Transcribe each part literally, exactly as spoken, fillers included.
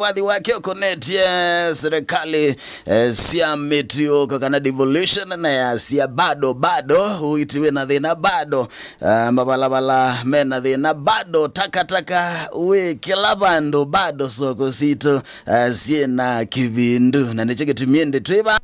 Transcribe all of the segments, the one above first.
wathi wake ũkonetye serikali, eh, sya mĩtiũko kana devolution, na yasya bado, bado, ũiiti wĩ na thĩna bado, eh, mavalvala me na thĩna bado, takataka wĩ kĩla vandũ bado, soko sitũ, eh, syĩ na kĩvindu, na nĩkyo kĩtumi ĩndĩ twĩ va.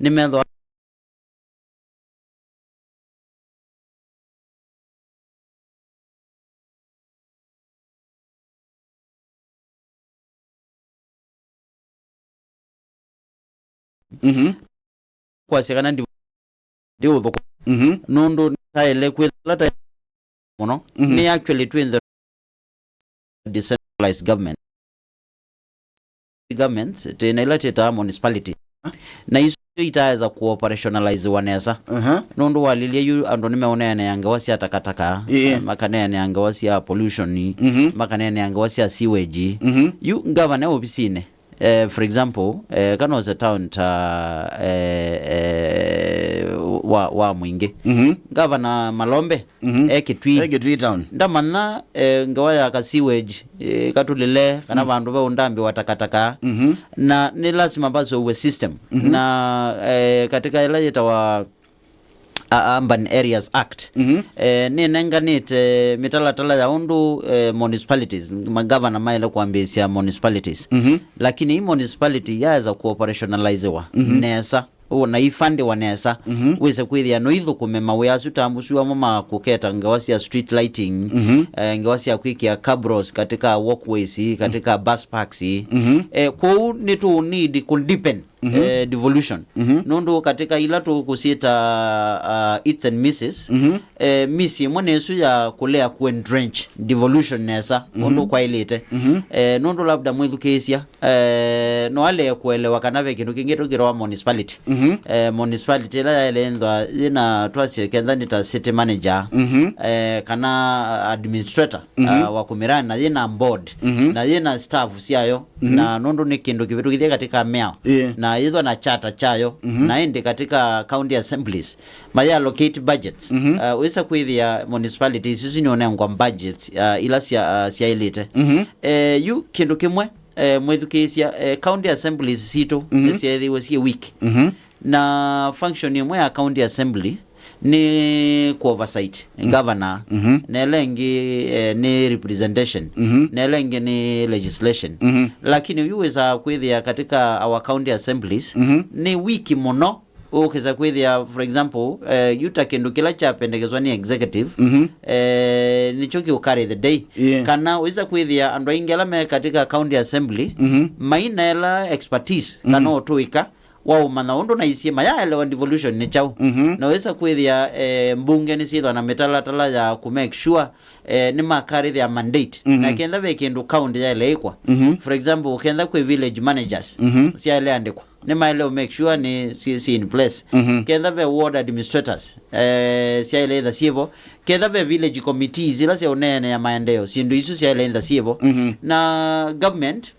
Nĩmethwa. Mhm. Kwasya kana ndi, ndi ũthũku. Mhm. Nũndũ taĩle kwĩthĩla ta mũno. Mhm. Nĩ actually twĩ nthĩ decentralized government. Governments, twĩ na ila twĩtaa municipality. Na isu itaeza kuoperationalizewa nesa. Aha. Nũndũ walilye yu andũ nĩmeũneenea ngewa sya takataka, ĩĩ, makaneanĩa ngewa sya pollution, mhm, makaneanĩa ngewa sya sewage. Mhm. Yu ngavana e ovisinĩ, eh, for example, eh, kana ose town ta, eh, eh, wa, wa Mwingĩ. Mhm. Ngavana Malombe, mhm, e Kitui. E Kitui town. Ndamanya, eh, ngewa ya ka sewage, eh, katulile, kana, mm, vandũ ve ũndambi wa takataka. Mhm. Na nĩ lasima vaseũvwe system. Mhm. Na, eh, katika ĩla yĩtawa uh, Urban Areas Act. Mhm. Eh, nĩnenganĩte mĩtalatala ya ũndũ, eh, municipalities, magavana maĩle kwambĩĩsya municipalities. Mhm. Lakini i municipality yaĩsa kũoperationalizewa Mhm. nesa, o na ifundiwa nesa, Mhm. wĩse kwĩthĩa no ithũkũme mawĩa asu ta mũsu amo ma kũketa ngewa sya street lighting, Mhm. eh, ngewa sya kwĩkĩa cabros katika walkways, katika bus parks. Mhm. Eh, kwoou nĩtũ need kũ deepen Mhm. eh, devolution. Mhm. Nũndũ katika ila tũkũsyĩta, uh, hits and misses, Mhm. eh, miss ĩmwe nĩ ĩsu ya kũlea kũ entrench devolution nesa, Mhm. ũndũ kwaĩlĩte. Mhm. Eh, nũndũ labda mwĩthukĩĩsya, eh, no alee kũelewa kana ve kĩndũ kĩngĩ tũkĩtawa municipality. Mhm. Eh, municipality ĩla yaĩle ĩthwa yĩna, twasye ketha nĩ ta city manager, Mhm. eh, kana administrator, Mhm. uh, wa kũmĩrani, na yĩna board, Mhm. na yĩna staff syayo, Mhm. na nũndũ nĩ kĩndũ kĩvĩtũkĩthye katika mĩao, Yeah. na yĩthwa na charter kyayo, Mhm. na ĩndĩ katika county assemblies, mayallocate budgets. Mhm. Uh, wĩsa kwĩthĩa municipalities isu nĩũnengwa budgets, uh, ila sya, uh, syaĩlĩte. Mhm. Eh, yu kĩndũ kĩmwe, eh, mwĩthukĩĩsya, eh, county assemblies sitũ Mhm. nĩsyeethĩiwe syĩ weak. Mhm. Na function ĩmwe ya county assembly nĩ kũ oversight Mhm. governor, Mhm. na ĩla ĩngĩ, eh, nĩ representation, Mhm. na ĩla ĩngĩ nĩ legislation. Mhm. Lakini yu wĩsaa kwĩthĩa katika our county assemblies Mhm. nĩ weak mũno. Ũkĩsa kwĩthĩa, for example, eh, yu ta kĩndũ kĩla kyapendekezwa nĩ executive, Mhm. eh, nĩkyo kĩũ carry the day. Yeah. Kana wĩsa kwĩthĩa andũ aingĩ ala me katika county assembly Mhm. maina ĩla expertise kana Mhm. ũtũĩka wa ũmanya ũndũ na isyĩma yaelewa devolution nĩ kyaũ. Mhm. Na wĩsa kwĩthĩa, eh, mbunge nĩsyĩthwa na mĩtalatala ya kũ make sure, eh, nĩ ma carry their mandate. Mhm. Na kenda ve kĩndũ county yaĩle ĩkwa. Mhm. For example, kenda kwĩ village managers Mhm. syaĩle andĩkwa, nĩ maĩle make sure nĩ si, si in place. Mhm. Kenda ve ward administrators, eh, syaĩle ĩtha syĩvo. Kenda ve village committees ila sya ũneenea maendeeo, syĩndũ isu syaĩle ĩtha syĩvo. Mhm. Na government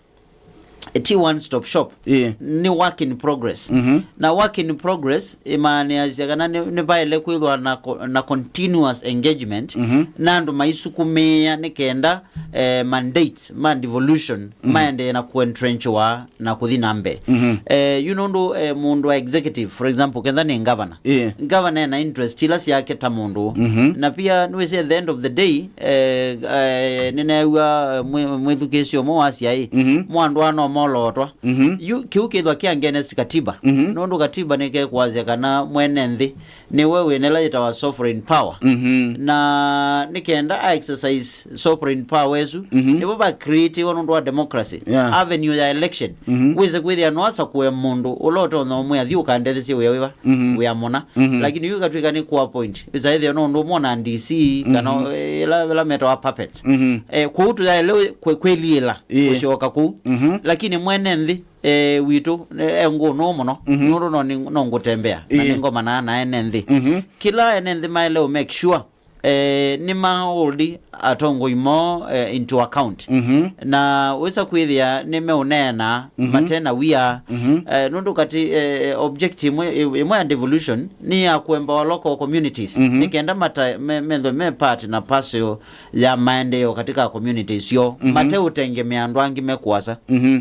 ti one stop shop. Yeah. Nĩ work in progress. Mhm. Na work in progress ĩmaanĩasya kana nĩ, nĩ vaĩle kwĩthwa na, co- na continuous engagement Mhm. na andũ maisukumĩĩa nĩ kenda, eh, mandates ma devolution Mhm. maendee na kũentrenchwa na kũthi na mbee. Mhm. Eh, yu nũndũ, eh, mũndũ wa executive, for example, kenda nĩ governor, Yeah. Ngavana ena interest ila syake ta mũndũ. Mhm. Na pia nĩwĩsĩ at the end of the day, eh, eh, nĩneew'a, eh, mwĩ- mwĩthukĩĩsyo ũmwe wasya ĩ, Mhm. mwandũ ano molotwa. Mhm. Yu kĩu kĩthwa kĩ against katiba. Mhm. Nũndũ katiba nĩkekwasya kana mwene nthĩ nĩwe wĩna ĩla yĩtawa sovereign power. Mhm. Na nĩ kenda a exercise sovereign power ĩsu, Mhm. nĩvo va creatiwa nũndũ wa democracy. Yeah. Avenue ya election. Mhm. Wĩse kwĩthĩa no asakũe mũndũ ũla ũtonya ũmwĩa thi ũkandetheesye wĩa wĩva. Mhm. Wĩa mũna. Mhm. Lakini yu katwĩka nĩ kũ appoint. Ĩsa ĩthĩa no ũndũ ũmwe na D C, kana Mhm. ĩla, ĩla metawa puppets. Mhm. Eh, kũu tũyaĩle kwĩ- kwĩliĩla Ĩĩ. kũsyoka kũu. Mhm. Lakini mwene nthĩ, eh, witũ, eh, e ngũnũ mũno. Mhm. Nũndũ no nĩ- no ngũtembea. Na Ĩĩ. Nĩ ngoma na na ene nthĩ. Mhm. Kĩla ene nthĩ maĩle ũ make sure eh, nĩ ma hold atongoi moo, eh, into account. Mhm. Na wĩsa kwĩthĩa nĩ meũneena Mhm. mate na wia. Mhm. Eh, nũndũ katĩ, eh, object ĩmwe, ĩmwe ya devolution nĩ ya kũempower local communities. Mhm. Nĩ kenda mata- me- methwe me part na parcel ya maendeeo katika communities syoo. Mhm. Mate ũtengemea andũ angĩ me kũasa. Mhm.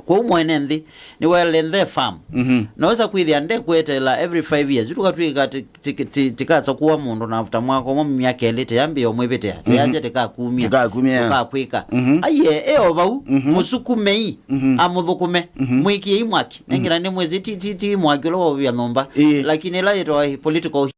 Kwoou mwene nthĩ nĩwaĩle nthĩ farm. Mhm. Naweza kwĩthĩa ndekweteela every five years. Yu tũkatw'ĩka ti- ti- ti- tikasakũa mũndũ na ta mwaka ũmwe myaka ĩlĩ, teyambĩĩa ũmwĩvĩtĩa. Teyasya tikakumya. Tikakumya. Tũkakwĩka. Mhm. Aiye, e o vau, Mhm. mũsukumei, Mhm. amũthũkũme, Mhm. mwĩkĩei mwaki. Mhm. Nengera nĩ mwĩsĩ ti- ti- ti mwaki ũla waũvĩa nyũmba. Ĩĩ. Lakini ĩla yĩtawa political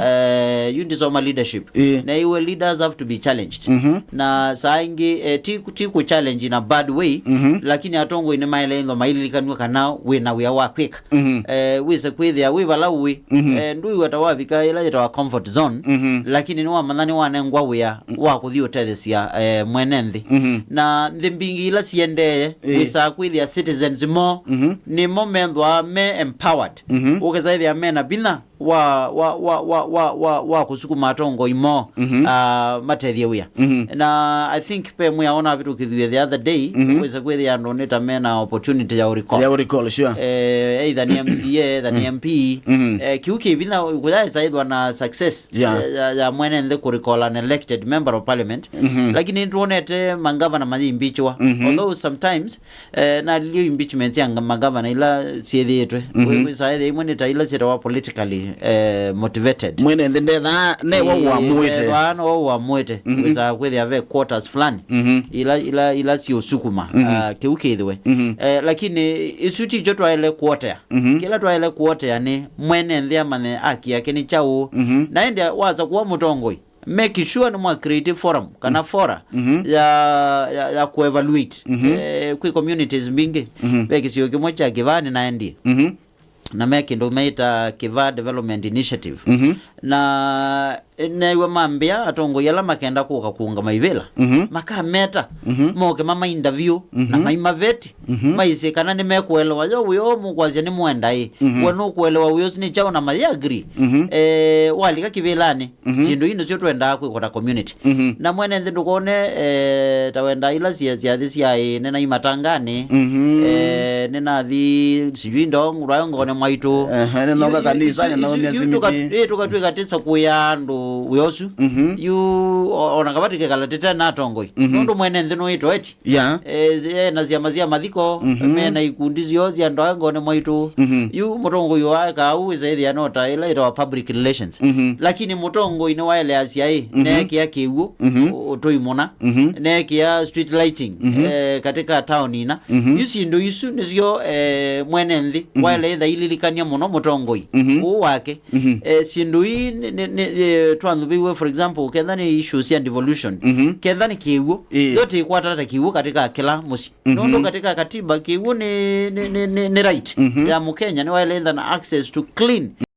Eh, yu ndisoma leadership. Ĩĩ. Na iwe leaders have to be challenged. Mhm. Na saa ingĩ, eh, ti, ti ku challenge in a bad way, Mhm. lakini atongoi nĩ maĩle ĩthwa maililikanw'a kana wĩ na wĩa wa kwĩka. Mhm. Eh, wĩse kwĩthĩa wĩ vala ũĩ. Mhm. Eh, ndũiwa ta wavika ĩla yĩtawa comfort zone, Mhm. lakini nĩwamanya nĩwanengwa wĩa wa kũthi ũtethesya, eh, mwene nthĩ. Mhm. Na nthĩ mbingĩ ila siendee, Ĩĩ. wĩsaa kwĩthĩa citizens mo, Mhm. nĩmo methwa me empowered. Mhm. Ũkesa ĩthĩa mena vinya wa, wa, wa, wa, wa, wa, wa kũsukuma atongoi moo, mhm, ah, matethye wĩa. Mhm. Na I think pe mwĩao navĩtũkĩthw'e the other day, mhm, wĩsa kwĩthĩa andũ nĩ ta mena opportunity ya ũrecall. Ya ũrecall, sure. Eh, either nĩ M C A, either nĩ, mm, M P. Mhm. Eh, kĩu kĩ vinya kũyaĩsa ĩthwa na success, yeah, ya, ya, ya mwene nthĩ kũrecall an elected member of parliament. Mhm. Lakini nĩtwonete mangavana mayĩimbichwa. Mhm. Although sometimes, eh, na lio impeachments ya nga-, magavana ila syĩthĩĩtwe. Mhm. Wĩ-, wĩsaa ĩthĩa imwe nĩ ta ila syĩtawa politically, eh, motivated. Mwene nthĩ ndethaa newa, ĩĩ, ũamũĩte. Ndethaa no ũamũĩte. Mhm. Wĩsaa kwĩthĩa ve quarters fulani, mhm, ila, ila, ila siũsukuma, mhm, ah, kĩu kĩthĩwe. Mhm. Eh, lakini isu tikyo twaĩle kuotea. Mhm. Kĩla twaĩle kuotea nĩ mwene nthĩ amanye haki yake nĩ kyaũ. Mhm. Na ĩndĩ wasa kuwa mũtongoi, make sure nĩ mwa create forum kana, mm, fora, mhm, ya, ya, ya ku-evaluate, mhm, eh, kwĩ communities mbingĩ. Mhm. Ve kĩsio kĩmwe kya Kĩvaa nĩnaendie. Mhm. Na me kĩndũ meĩta Kĩvaa Development Initiative. Mhm. Na, eh, neew'a mambĩa atongoi ala makenda kũka kũũngama ivĩla, mhm, makameta, mhm, moke mama interview, na, mhm, maimaveti, mhm, maisye kana nĩmekũelewa yo wĩoo mũkwasya nĩmwenda ĩ. Mhm. We nũkũelewa wĩoo nĩ kyaũ na mayĩ agree. Mhm. Eh, walika kĩvĩlanĩ, mhm, syĩndũ ii nĩsyo twendaa kwĩkwa ta community. Mhm. Na mwene nthĩ ndũkone, eh, ta wendaa ila sya-, syathi sya ĩ, nĩnai matanganĩ, mhm, eh, nĩnathi sijui ndongone mwaitũ. Ehe, nĩnoka, yu-, yu-, kanisa, isu, nĩnaumya isu, yu simiti. Tũka-, ĩ, tũkatw'ĩka tĩsa kũya andũ wĩa ũsu. Mhm. Yu, o-, ona kavati kekala tĩte na atongoi. Mhm. Nũndũ mwene nthĩ nũĩtwe eti. Yeah. Eh, zi-, eh, na syama sya mathiko, mhm, me na ikundi syoo sya ndongone mwaitũ. Mhm. Yu mũtongoi wa kau wĩsa ĩthĩa no ta ĩla ĩtawa public relations. Mhm. Lakini mũtongoi nĩwaeleasya ĩ, mhm, neekĩa kĩw'ũ, mhm, ũ-, ũtũi mũna, mhm, neekĩa street lighting, mhm, eh, katika town ina. Mhm. Yu syĩndũ isu nĩsyo, eh, mwene nthĩ, mhm, waĩle ĩtha ililikany'a mũno mũtongoi, mhm, ũũ wake. Mhm. Eh, syĩndũ ii nĩ, nĩ, nĩ, eh, twanthuvĩiwe, for example, ketha nĩ issues sya devolution, mhm, ketha nĩ kĩw'ũ, ĩĩ, yo tĩkwata ta kĩw'ũ katika kĩla mũsyĩ. Mhm. Nũndũ katika katiba kĩw'ũ nĩ, nĩ, nĩ, nĩ, nĩ right, mhm, ya Mũkenya, nĩwaĩle ĩtha na access to clean